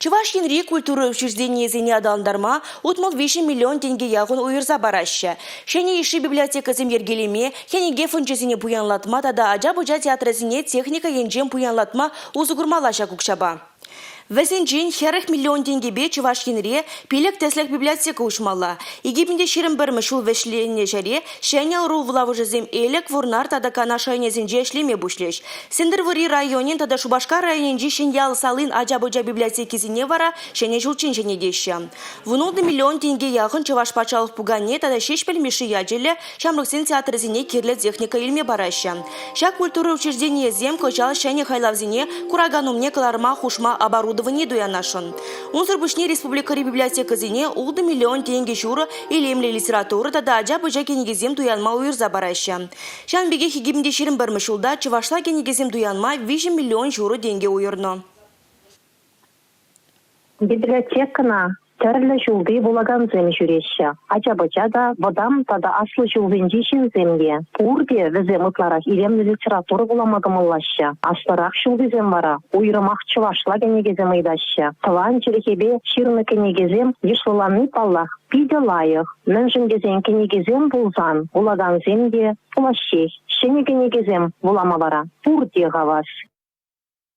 Чӑваш Енри культура учрежденийӗсене аталантарма 63 миллион тенкӗ яхӑн уйӑрса параҫҫӗ. Ҫӗнӗ йышши библиотекӑсем йӗркелеме, кӗнеке фончӗсене пуянлатма тата ача-пӑча театрӗсене техника енчен пуянлатма усӑ курмалла ҫак укҫапа. Вӗсенчен 40 миллион тенкӗпе Чӑваш Енре 5 тӗслӗх библиотека уҫмалла. 2021-мӗш ҫул вӗҫленнӗ ҫӗре ҫӗнӗ ӑру вулавӑшӗсем Элӗк, Вӑрнар тата Канаш районӗсенче ӗҫлеме пуҫлӗҫ. Сӗнтӗрвӑрри районӗн тата Шупашкар районӗнчи Ҫӗньял салин ача-пӑча библиотекисене вара ҫӗнӗ ҫулччен ҫӗнетеҫҫӗ. 16 миллион тенке яхӑн Чӑваш патшалӑх пукане тата Ҫеҫпӗл Мишши ячӗллӗ ҫамрӑксен театрӗсене кирлӗ техника илме параҫҫӗ. Ҫак культура учрежденийӗсем кӑҫал ҫӗнӗ хайлавсене куракан умне кӑларма хушма оборудовани туянасшӑн. Унсӑр пуҫне республикӑри библиотекӑсене 6 миллион тенкӗ ҫурӑ илемлӗ литература тата ача-пӑча кӗнекисем туянма уйӑрса параҫҫӗ. Ҫавӑн пекех 2021 ҫулта чӑвашла кӗнекесем туянма 3 миллион ҫурӑ тенкӗ уйӑрнӑ. Библиотекӑна тӗрлӗ ҫулти вулакансем ҫӳреҫҫӗ. Ача-пӑча та, вӑтам тата аслӑ ҫулсенчи ҫынсем те. Пурте вӗсем ытларах илемлӗ литература вулама кӑмӑллаҫҫӗ. Аслӑрах ҫултисем вара уйрӑмах чӑвашла кӗнекесем ыйтаҫҫӗ. Тӑван чӗлхепе ҫырнӑ кӗнекесем йышлӑланни, паллах, питӗ лайӑх. Мӗншӗн тесен кӗнекесем пулсан вулакансем те пулаҫҫех. Ҫӗнӗ кӗнекесем вулама вара пурте хавас.